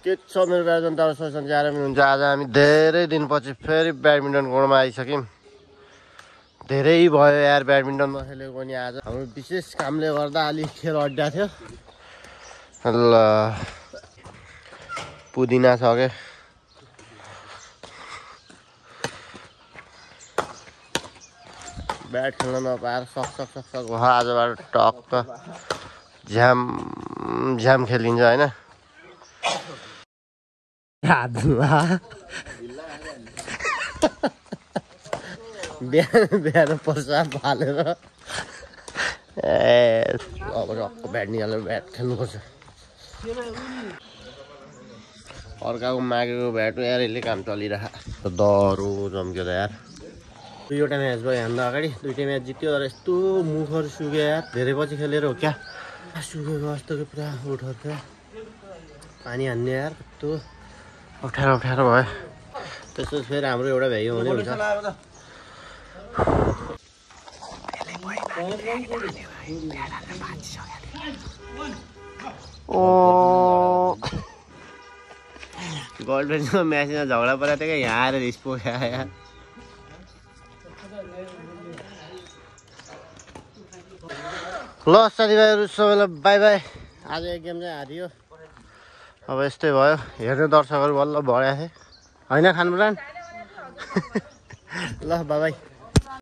के छ मेरो प्यारो जनताहरू सोचन जाएर पनि हुन्छ। आज हामी धेरै दिनपछि फेरि ब्याडमिन्टन कोर्टमा आइसक्यौँ। धेरै भयो यार ब्याडमिन्टन नखेलेको पनि। आज हाम्रो विशेष कामले गर्दा अलिक खेल अड्डा थियो। ल पुदिना छ के ब्याट खेल्न नपाएर सक्छ भयो। आजबाट टक्क झ्याम खेलिन्छ होइन। बिहान प्रसाद हालेर अब टक्क ब्याट निकालेर ब्याट खेल्नुपर्छ। अर्काको मागेको ब्याट यार यसले काम चलिरहेको। दह्रो जम्क्यो त यार। दुईवटा म्याच भयो हामीलाई अगाडि। दुईवटा म्याच जित्यो तर यस्तो मुखहरू सुक्यो यार। धेरै पछि खेलेर हो क्या सुकेको जस्तो कि पुरा उठहरू क्या पानी हान्ने यार। कस्तो अप्ठ्यारो भयो। त्यसपछि फेरि हाम्रो एउटा भ्याइ हुने हुन्छ। गर्लफ्रेन्डको म्याचमा झगडा परेको थियो क्या यहाँ आएर रिस पोख्यो यार। ल साथीभाइहरू सबैलाई बाई बाई। आज एक गेम चाहिँ हारियो। अब यस्तै भयो। हेर्ने दर्शकहरू बल्ल बढाएको थिएँ होइन खानपुरान। ल बाई बाई।